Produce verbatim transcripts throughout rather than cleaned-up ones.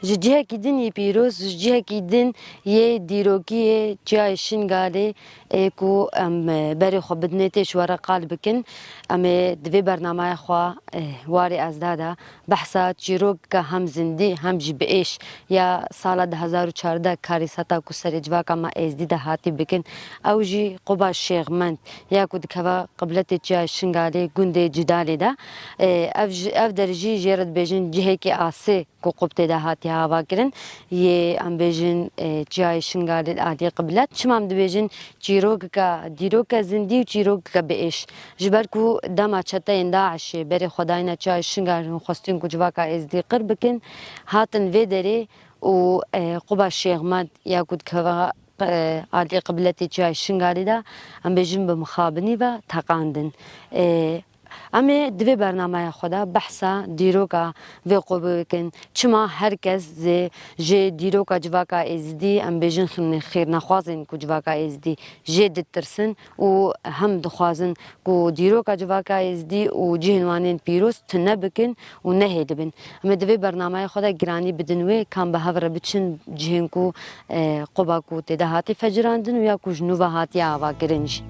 Ji cihekî din yê pîroz, ji cihekî din yê dîrokî yê Çiyayê Şingalê, ê ku em, e, berê xwe bidinê tê ji we re qal bikin. Em ê di vê bernamaya xwe, e, warê ezda de behsa çîrokeka hem zindî hem jî bi êş ya sala du hezar û çardeh karîsata ku serê civaka me êzdî de hatî bikin. Ew jî quba Şêxmend ya ku dikeve qibletê Çiyayê Şingalê gundê Cidalê de. E, ev ji, ev der jî jê re dibêjin cihekî asê ku qub tê de hatiye avakirin, yê em bêjin, e, Çiyayê Şingalê li aliyê qiblet. Çima em dibêjin çîrokeka, dîroka zindî û çîrokeka bi êş? Ji ber ku dema çeteyên DAIŞê berê xwe dayîne Çiyayê Şingalê, hûn xwestin ku civaka êzdî qir bikin, hatin vê derê û, e, quba Şêxmend ya ku dikeve, e, aliyê qibletê Çiyayê Şingalê de, em bêjin bi mixabinî ve teqandin. E, Em ê di vê bernamaya xwe de behsa dîroka vê qubê bikin. Çima her kes zê, ji dîroka civaka êzdî, em bêjin xîr-, xêrnexwazên ku civaka êzdî jê ditirsin û hem dixwazin ku dîroka civaka êzdî û cihên wan ên pîroz tune bikin û nehêlibin. Em ê di vê bernamaya xwe de giranî bidin wê, ka em bi hev re biçin cihên ku, e, quba ku tê de hatî fecirandin û ya ku ji nû ve hatiye avakirin jî.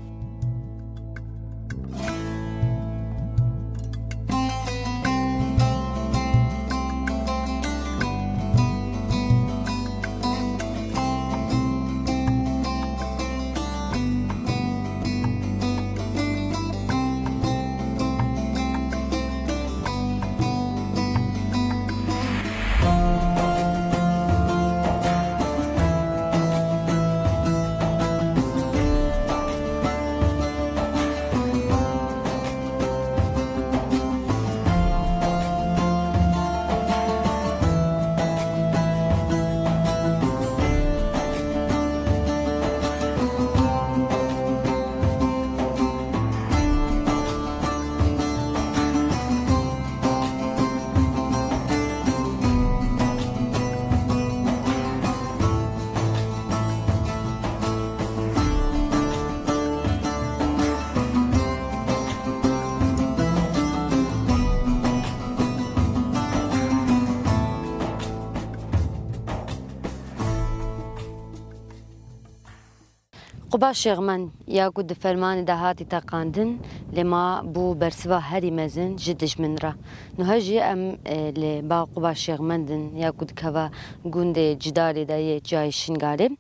Quba Şêxmend ya ku di fermanê de hatî teqandin, lê ma bû bersiva herî mezin ji dijmin re. Niha jî em, e, li ba Quba Şêxmend in ya ku dikeve gundê Cidalê de yê Çiyayê Şingalê.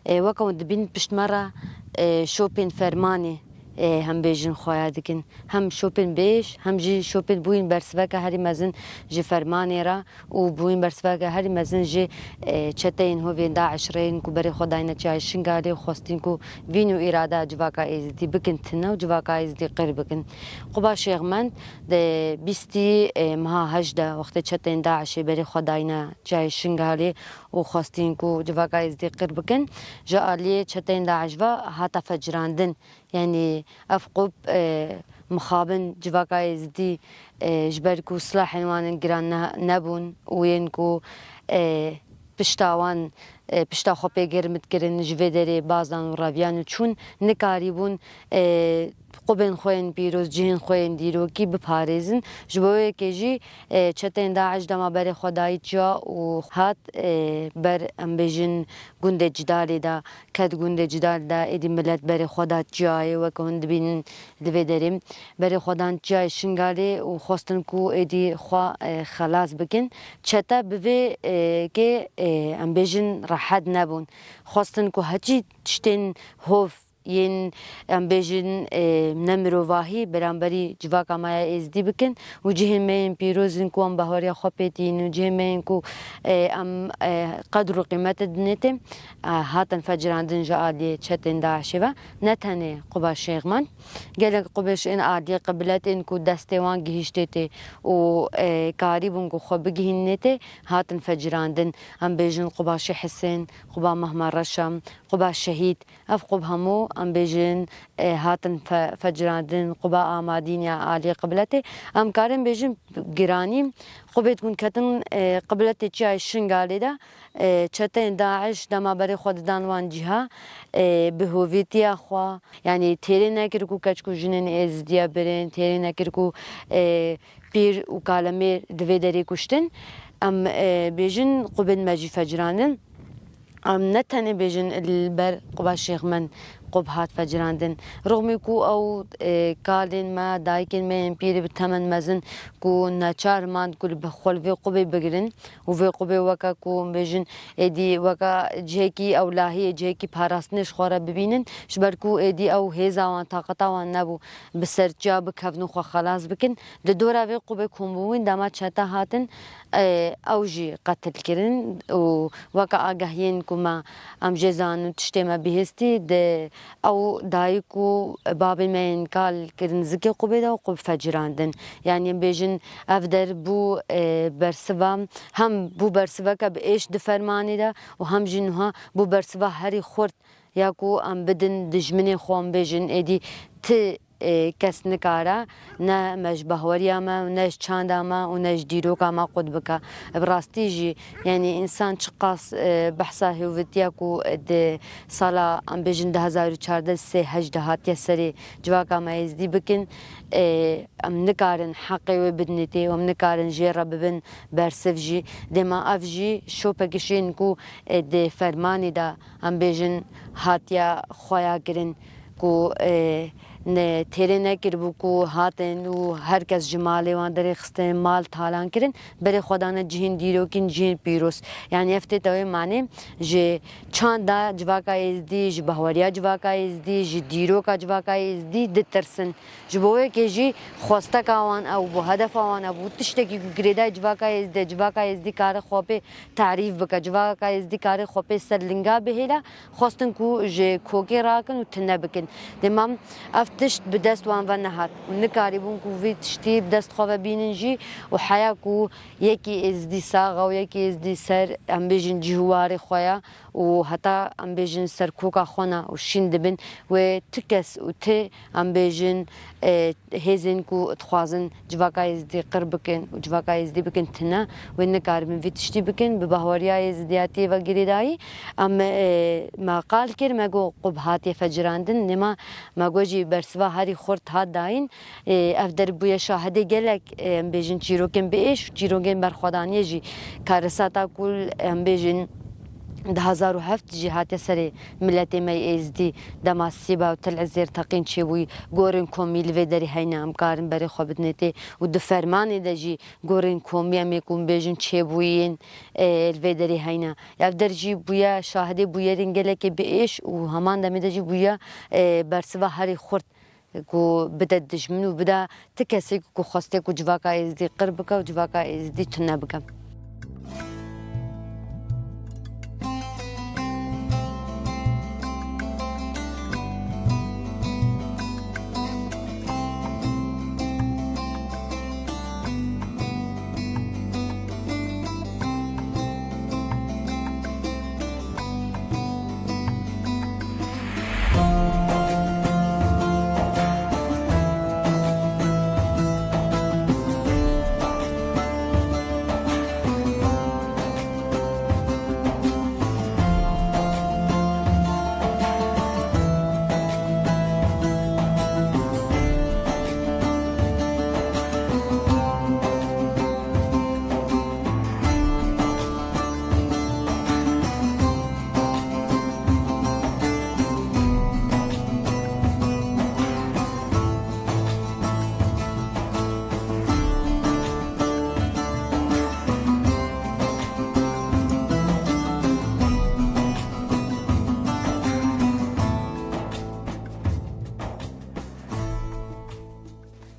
E, weke hûn dibînin pişt me re, e, şopên fermanê, e, hem bêjin xweya dikin. Hem şopên bêj, hem jî şopên bûyîn bersiveke herî mezin ji fermanê re û bûyîn bersiveke herî mezin ji, e, çeteyên hovên DAIŞ re yên ku berê xwe dayne Çiyayê Şingalê û xwestin ku vîn û îrada civaka êzidî bikin tine û civaka êzidî qir bikin. Quba Şêxmend di bîstî, e, meha hej de wextê çeteyên DAIŞê berê xwe dayne Çiyayê Şingalê û xwestin ku civaka êzidî qir bikin, ji aliyê çeteyên DAIŞ ve hate fecirandin. Yanî ev qub, e, mixabin civaka êzidî, e, ji ber ku silahên wan in giran ne-, nebûn û yên ku, e, pişta wan, e, pişta xwe pê germ dikirin, ji vê derê bazan û reviyan û çûn nikarîbûn, e, qubên xwe yên pîroz, cihên xwe yên dîrokî biparêzin. Ji bo yekê jî, e, çeteyên DAIŞ dema berê xwe dayî çiya û hat, e, ber, em bêjin, gundê Cidalê de, ket gundê Cidal de, êdî milet berê xwe da çiyayê, weke hûn dibînin li vê derê. Berê xwe dan çiyayê Şingalê û xwestin ku êdî xwe, e, xelas bikin. Çete bi vê, e, kê, e, em bêjin rehet nebûn. Xwestin ku heçî tiştên hov yên, em bêjin, e, ne mirovahî beramberî civaka me ya êzdî bikin û cihên me yên pîroz in ku em bahweriya xwe pê tînin û cihên me yên ku, e, em, e, qedr û qîmetê dinê tê, e, hatin fecirandin ji aliyê çetên DAIŞê ve. Ne tenê quba Şêxmend, gelek qubê ji ên aliyê qiblet ên ku destê wan gihiştê tê û, e, karîbûn ku xwe bigihînê tê, hatin fecirandin. Em bêjin quba Şêh Hisên, quba Mehma Reşa, quba Şehîd, Ev qub hemû, em bêjin, e, hatin fe-, fecirandin, quba amadîn ya alî qibletê. Em karin bêjin giranî, qubêt hûn ketin, e, qibletê çiyayê Şingalê de, e, çeteyên DAIŞ dema berê xwe didan wan cîha, e, bi hovîtiya xwe, yanî têrê nekir ku keç ku jinên êzidiya birin, têrê nekir ku, e, pîr û kalemêr di vê derê kuştin. Em, e, bêjin qubên me jî fecirandin. Em ne tenê bêjin li ber quba Şêxmen qub hat fecirandin. Rixmî ku ew, e, kalên me, dayikên me yên pîrî bi temen mezin ku neçar man ku li xwe li vê qubê bigirin û vê qubê weke ku em bêjin êdî weke cihekî ewlahiyê, cihekî parastinê ji xwe re bibînin, ji ber ku êdî ew hêza wan, taqeta wan nebû bi ser çiya bikevin û xwe xelas bikin. Di dora vê qubê kombûbûn dema çete hatin, e, ew jî qetil kirin û weke agahiyên ku me, em jê zanin tiştê me bihîstî, di ew dayik û babê me yên kal kirin zikê qubê de û qub fecirandin. Yanî em bêjin ev der bû, e, bersiva, hem bû bersiveke bi êş di fermanê de û hem jî niha bû bersiva herî xurt ya ku em bidin dijminê xwe, em bêjin êdî ti, e, kes nikare ne me ji bahweriya me û ne ji çanda me û ne ji dîroka me qut bike. Bi rastî jî, yanî însan çiqas, e, behsa hêvîtiya ku di sala, em bêjin, du hezar û çardeh sê hej de hatiye serê civaka me êzdî bikin, e, em nikarin heqê wê bidinê tê û em nikarin jê re bibin bersiv jî. Dema ev jî şopekî şên ku, e, di fermanê de em bêjin hatiye xweya kirin ku, e, ne, têrê nekiribû ku hatin û her kes ji malê wan derêxistin, mal talan kirin, berê xwe dane cihên dîrokîn, cihên pîroz. Yanî ev tête wê manê ji çanda civaka êzdî, ji bahweriya civaka êzdî, ji dîroka civaka êzdî ditirsin. Ji bo wê yekê jî xwesteka wan ew bû, hedefa wan ew bû, tiştekî ku girêdayî civaka êzdî, civaka êzdî kare xwe pê tarîf bike, civaka êzdî kare xwe pê ser linga bihêle, xwestin ku ji kokê rakin û tune bikin. Dema ev tişt bi dest wan ve nehat û nikarîbûn ku vî tiştî bi dest xwe ve bînin jî û heya ku yekî êzdî sax e û yekî êzdî ser, em bêjin, cih û warê xwe ye û heta, em bêjin, serkoka xwe ne û şîn dibin, wê ti kes û ti, em bêjin, e, hêzên ku dixwazin civaka êzdî qir bikin û civaka êzdî bikin tune, wê nikaribin vî tiştî bikin. Bi bahweriya êzdiyatiyê ve girêdayî, em, e, me qal kir, me got qub hatiye fecirandin, nema me got jî bersiva herî xurt hat dayîn. E, ev der bûye şahidê gelek, e, em bêjin, çîrokên bi êş û çîrokên berxwedaniyê jî. Karesata ku, em bêjin, du hezar û heft jî hatiye serê miletê me yê êzdî, dema Sîba û Til Ezêr teqîn çêbûyî, gorên komî li vê derê heyne, em karin berê xwe bidinê tê û di fermanê de jî gorên komî, em ê ku bêjin çêbûyî yên, e, li vê derê heyne. Ev der jî bûye şahidê bûyerên gelekê bi êş û heman demê de jî bûye, e, bersiva herî xurt ku bide dijmin û bide ti kesê ku xwestiye ku civaka êzdî qir bike û civaka êzdî tune bike.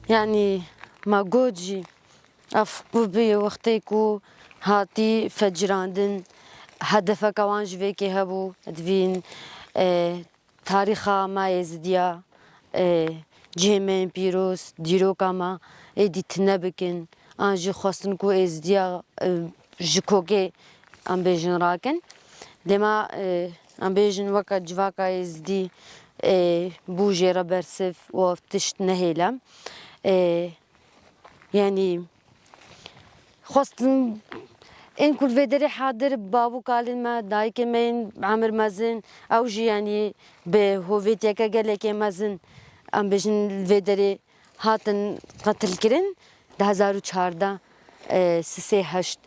Yanî me got jî, ev qubê wextê ku hatî fecirandin, hedefeke wan ji vê kê hebû, divîn, e, tarîxa me Êzidiya, e, cihê me yên pîroz, dîroka me êdî tune bikin. An jî xwestin ku Êzidiya, e, ji kokê, em bêjin, rakin. Lê me, e, em bêjin, weke civaka Êzidî, e, bû jê re bersiv û ev tişt nehêle. E, Yanî, xwestin ên ku li vê derê hadir, bab û kalên me, dayikê me yên emir mezin, ew jî, yanî, bi hovêtiyeke gelekê mezin, em bêjin, li vê derê hatin qetilkirin. Di hezar û çardeh, e, sisê heşt,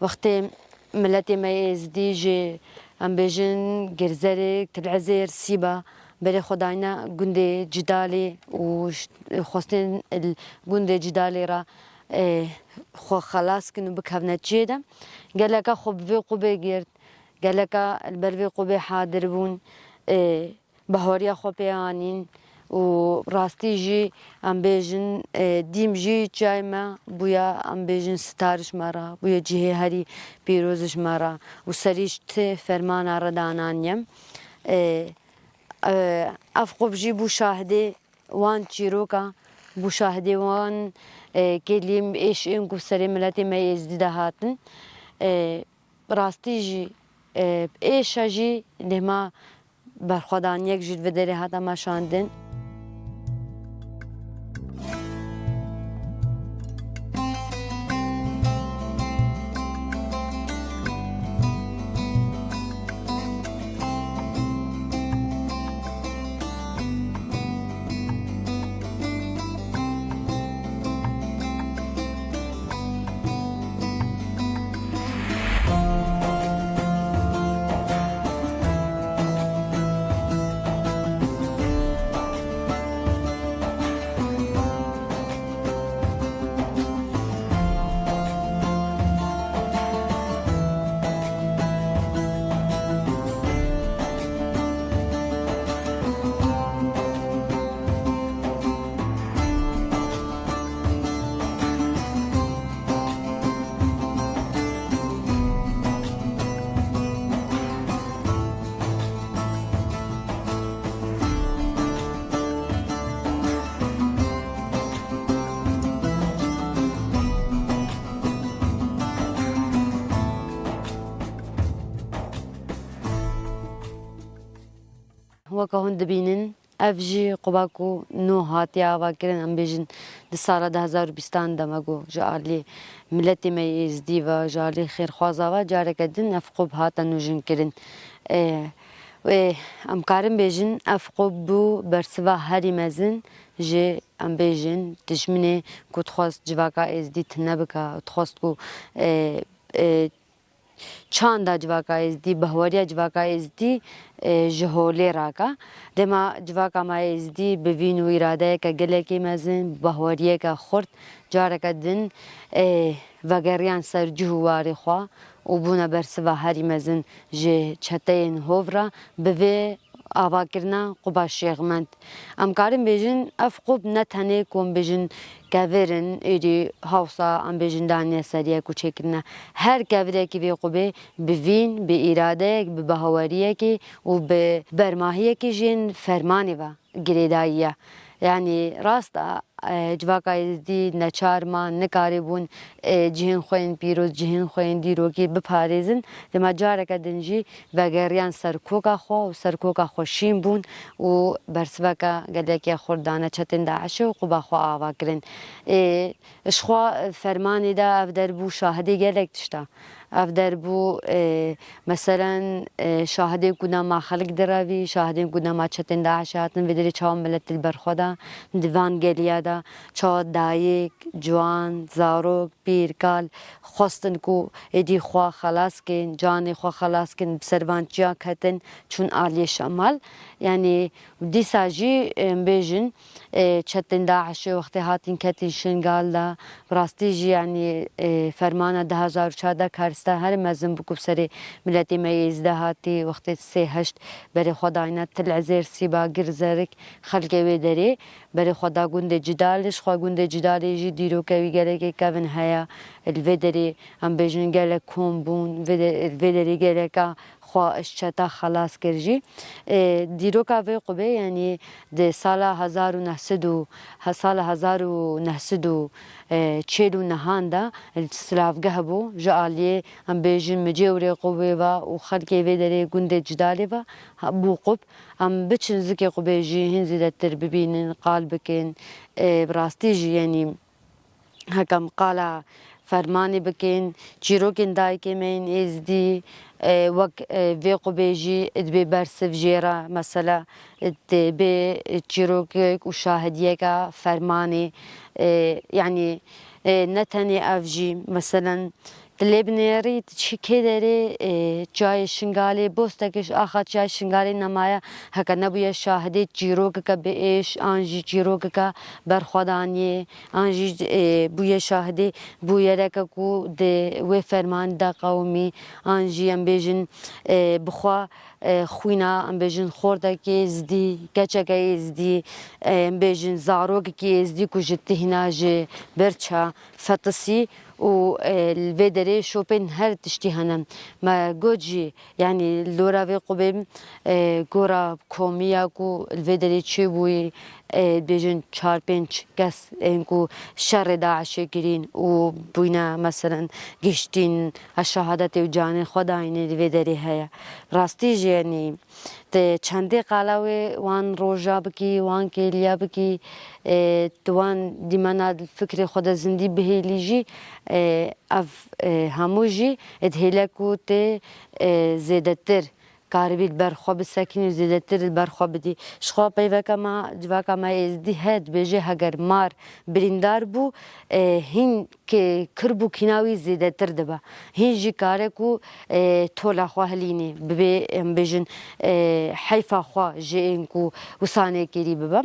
Wextê miletê me yê Êzdî ji, em bêjin, Girzerê, Tilezêr, Sîba berê xwe dayne gundê Cidalê û ş-, xwestin li gundê Cidalê re, e, xwe xelas kin û bikevne çiyê de, geleka xwe bi vê qubê girt, geleka li ber vê qubê hadir bûn. E, Bahoriya xwe pê anîn û rastî jî, em bêjin, e, dîm jî çiyayê me bûye, em bêjin, star ji me re, bûye cihê herî pîroz ji me re û serî ji ti fermana re dananiye. E, e, ev qub jî bû şahidê wan çîroka, bû şahidê wan, e, kelîm êş ên ku serê miletê me yê Êzdî de hatin. E, Bi rastî jî, e, êşa jî dema berxwedaniyek jî li vê derê hate meşandin. Weke hûn dibînin, ev jî quba ku nû hatiye avakirin, em bêjin di sala du hezar û bîstan de me got, ji alî miletê me yê Êzdî ve, ji alî xêrxwaza ve careke din ev qub hate nûjinkirin. Ê, wê em karin bêjin, ev qub bû bersiva herî mezin ji, em bêjin, dijminê ku dixwest civaka Êzdî tune bike, dixwest ku, ê, ê, çanda civaka Êzdî, bahweriya civaka Êzdî, e, ji holê raka. Dema civaka me Êzdî bi vîn û îradeyeke gelekî mezin, bi bahweriyeke xurt, careke din, e, vegeriyan ser cih û warê xwe û bûne bersiva herî mezin ji çeteyên hov re. Bi vê avakirina quba Şêxmend. Em karin bêjin, ev qub ne tenê ku em bêjin kevir in, êdî hawsa em bêjin daniye ser yek û çêkirine. Her kevirekî vê qubê bi vîn, bi îradeyek, bi bahaweriyekê û bi bermahiyekê jî yên fermanê ve girêdayî ye. Yanî rast e, e, civaka Êzdî neçar man, nikaribûn, e, cihên xwe yên pîroz, cihên xwe yên dîrokî biparêzin. Dema careke din jî vegeriyan ser koka xwe û ser koka xwe şîn bûn û bersiveke gelekî xurt dane çetên DAIŞê û quba xwe ava kirin. Ê, ji xwe fermanê de ev der bû şahidê gelek tişta. Ev der bû, ê, meselen, ê, şahidên ku dema xelk direvî, şahidên ku dema çetên DAIŞê hatin vê derê çawa milet li ber xwe da, di van geliya de çawa dayik, ciwan, zarok, pîr, kal xwestin ku êdî xwe xelas kin, canê xwe xelas kin, bi ser van çiya ketin, çûn aliyê Şemal. Yanî dîsa jî, em bêjin, e, çetên DAIŞê wextê hatin ketîn Şingal de, bi rastî jî, yanî, e, fermana du hezar û çar de kariste herî mezin bû ku bi serê miletê me yê Êzidî hatî, wextê sê heşt berê xwe dayne Til Ezêr, Sîba, Girzerik, xelkê wê derê. Berê xwe da gundê Cidalê, ji xwe gundê Cidalê jî dîroke wî gelekê kevin heye. Li vê derê em bêjin gelek kom bûn, vê de-, li vê derê geleka xwe ji çeta xelas kir jî. Ê, dîroka vê qubê, yanî di sala hezar û neh sed û, he, sala hezar û neh sed û çêl û nehan de li Silavgeh bû, ji aliyê em bêjin Micêwrê qubê ve û xelkê vê derê gundê Cidalê ve ha-, bû qub. Em biçin zikê qubê jî hin zêdetir bibînin, qal bikin. Ê, bi rastî jî, yanî, heke em qala fermanê bikin, çîrokên dayikê me yên Êzdî, ê, wek, ê, vê qubê jî dibê bersiv jê re, mesela, dibê çîrokek û şahidiyeke fermanê, ê, yanî, ê, ne tenê ev jî, meselen, Tu lê binêrî, tu çî kê derê, e, çiyayê Şingalê, bostekê ji axa çiyayê Şingalê nemaye, heke nebûye şahidê çîrokeke bi êş, an jî çîrokeke berxwedaniyê, an jî, e, bûye şahidê bûyereke ku di wê fermanî de qewimî, an jî em bêjin, e, bi xwe, e, xwîna, em bêjin xortekî êzdî, keçeke êzdî, e, em bêjin zarokekî êzdî ku ji tihîna ji birça fetisî û, e, li vê derê şopên her tiştî hene. Me got jî, yanî li dora vê qubê, e, gora komî ya ku li vê derê çêbûyî, e, bêjin çar pênc kes ên ku şerê DAIŞê kirîn û bûyne, meselen, gihiştîn, e, şehadetê û canê xwe dayînê li vê derê heye. Rastî jî, yanî, Te çendê qala wê wan roja bikî, wan kêliya bikî, e, tu wan dîmena fikrê xwe de zindî bihêlî jî, e, ev, e, hemû jî dihêle ku tê, e, zêdetir karibî li ber xwe bisekînî û zêdetir li ber xwe bidî. Ji xwe peyveke me, civaka me êzdî heye, dibêje heger mar birîndar bû, e, hîn kê kir bû kîna wî zêdetir dibe. Hîn jî kare ku, e, tola xwe hilînê, bibê, em bêjin, e, heyfa xwe ji ên ku wisa nêkirî bibe.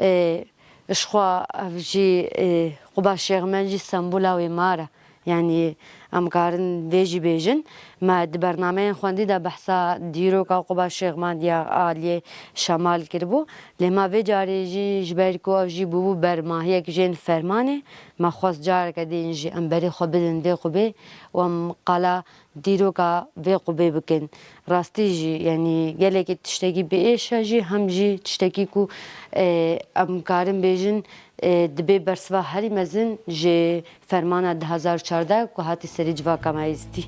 E, ji xwe ev jî, e, quba Şêxmen jî sembola wê mar e. Yanî em karin vê jî bêjin. Me di bernameyên xwendî de behsa dîroka quba Şêxmen ya aliyê Şemal kiribû. Lê me vê carê jî ji ber ku ev jî bûbû bermahiyek jên fermanê, me xwest careke din jî em berê xwe bidin vê qubê û em qala dîroka vê qubê bikin. Rastî jî, yanî gelekî tiştekî bi êş e jî, hem jî tiştekî ku, e, em karin bêjin, e, dibê bersiva herî mezin ji fermana du hezar û çardeh ku hatî serî civaka me êzdî.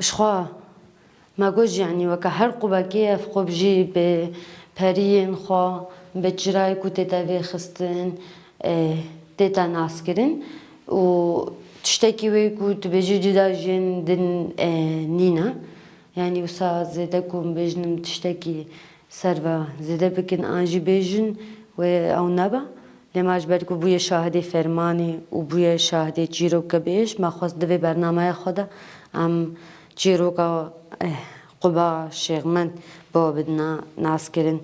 Ji xwe me got jî, yanî weke her qubekê ev qub jî bi periyên xwe, bi çirayê ku tête vêxistin, e, tête naskirin û tiştekî wê ku tu bêjî cuda ji yên din, e, nîne. Yanî wisa zêde ku em bêjin em tiştekî ser ve zêde bikin an jî bêjin wê ew nebe. Lê me ji ber ku bûye şahidê fermanê û bûye şahidê çîroke bi êş, me xwest di vê bernameya xwe de em çîroka, eh, quba Şêxmen bi we bidina naskirin.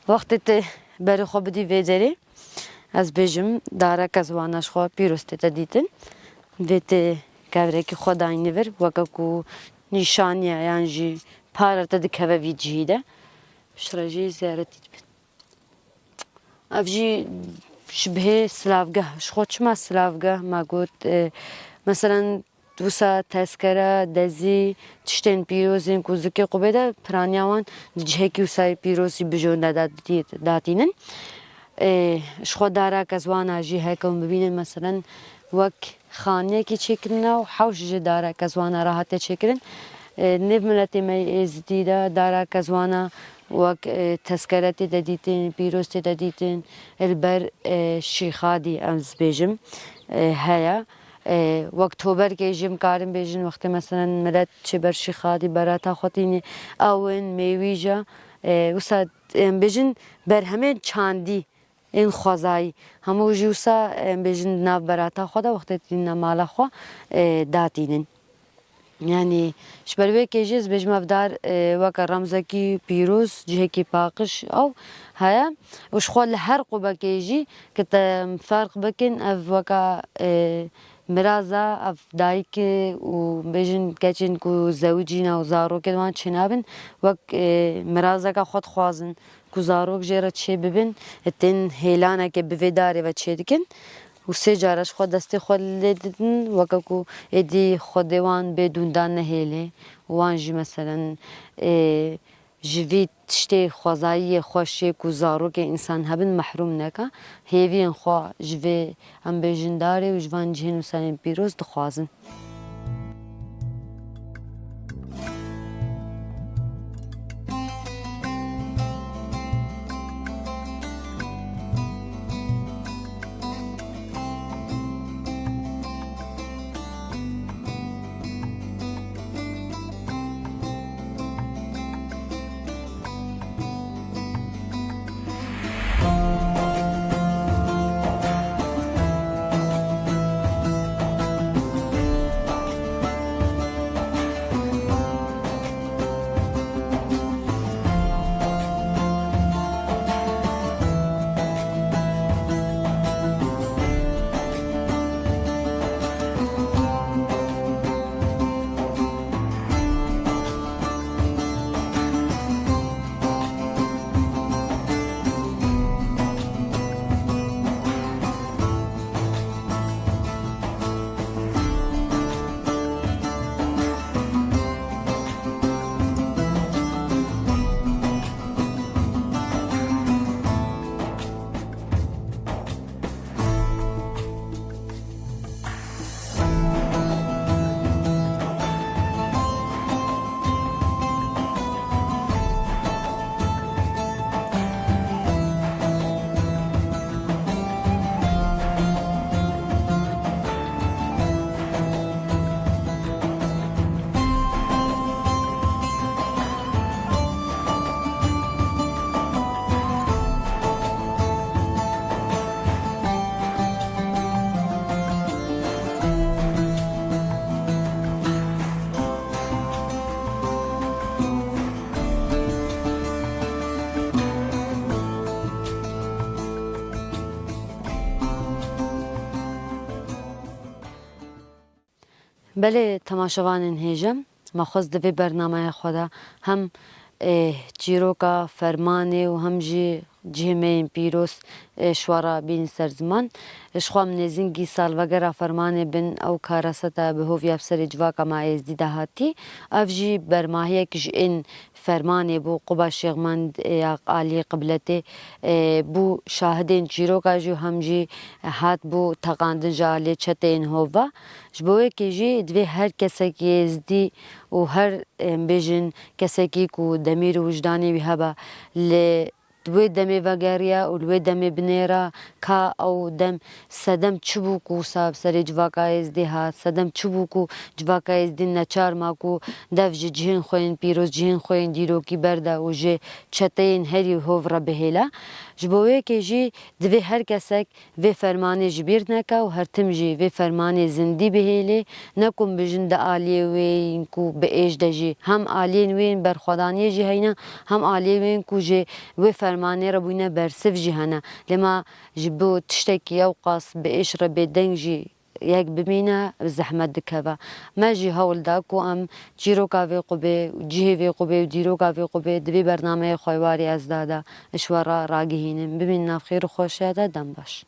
Wextê tu berê xwe bidî vê derê, ez bêjim, dareke ziwana ji xwe pîroz tête dîtin. Vê tu kevrekî xwe dayînî vir, weke ku nîşaniye yan jî para te dikeve vî cihî de. Ji re jî ziyaretî dibin. Ev jî ji bihê silavgeh. Ji xwe çima silavgeh me got, e, meselen, wisa tezkere, dezî, tiştên pîroz ên ku zikê qubê de piraniya wan di cihekî wisa yê pîroz jî bijûn de datî-, datînin. E, ji xwe dareke ziwana jî heke hûn bibînin, meselen, wek xaniyekî çêkirine û hewş ji dareke ziwana re hate çêkirin. E, nêv miletê me yê Êzidî de dara Kezwana wek, e, tezkere tê de dîtin, pîroz tê de dîtin, li ber, e, Şîxadî em dibêjim, e, heye. E, wek toberkê jî em karin bêjin, wextê meselen milet çê ber Şîxadî berata xwe tînî, ew in, mêwîja, e, wisa em bêjin berhemên çandî ên xwezayî. Hemû jî wisa, em bêjin, di nav berata xwe de wextê tînine mala xwe, e, datînin. Yanî ji ber wê kê jî ez bêjim ev dar, e, weke remzekî pîroz, cihekî paqij ew heye û ji xwe li her qubekê jî ki te ferq bikin ev weke, e, miraza, ev dayik û bêjin keçên ku zewicîne û zarokên wan çênabin, wek, e, mirazeke xwe dixwazin ku zarok jê re çê bibin, tên hêlaneke bi vê darê ve çê dikin û sê cara ji xwe destê xwe lê didin, weke ku êdî Xwedê wan bê dûndan nehêlê û wan jî meselen, ê, ji vî tiştê xwezayiyê xweşê ku zarokê însan hebin mehrûm neke, hêviyên xwe ji vê em bêjin darê û ji van cihên wisa yên pîroz dixwazin. Belê temaşevanên hêja, me xwest di vê bernameyê xwe de hem, ê, çîroka fermanê û hem jî cihê me yên pîroz, ê, ji we re bînin ser ziman. Ji xwe em nêzîngî salvegera fermanê bin, ew kareseta bi hoviya bi serê civaka me Êzdî de hatî. Ev jî bermahiyek ji ên fermanê bû, quba Şêxmend ya aliyê qibletê, e, bû şahidên çîroka jî û hem jî hat bû teqandin ji aliyê çeteyên hov ve. Ji bo wê kê jî divê her kesekî êzdî û her, em bêjin, kesekî ku demîr û wijdanê wî hebe, li wê demê vegeriya û li wê demê binêra ka ew dem sedem çi bû ku wisa bi serê civaka êzdî hat, sedem çi bû ku civaka êzdî neçar ma ku dev ji cihên xwe yên pîroz, cihên xwe yên dîrokî berde û ji çeteyên herî hov re bihêle. Ji bo wê kê jî divê her kesek vê fermanê ji bîr neke û her tim jî vê fermanê zindî bihêlê, ne ku em bijin di aliyê wê yên ku bi êş de jî hem aliyên wê yên berxwedaniyê jî heyne, hem aliyê wê yên ku ji wê fermanê re bûyne bersiv jî hene. Lê ma ji bo tiştekî ewqas bi êş re bêdeng jî yek bimîne, zehmet dikeve. Me jî hewl da ku em çîroka vê qubê, cihê vê qubê û dîroka vê qubê di vê bernameyê xwe warê ez da de ji we re ragihînim. Bimînin nav xêr û xweşiya de, dem baş.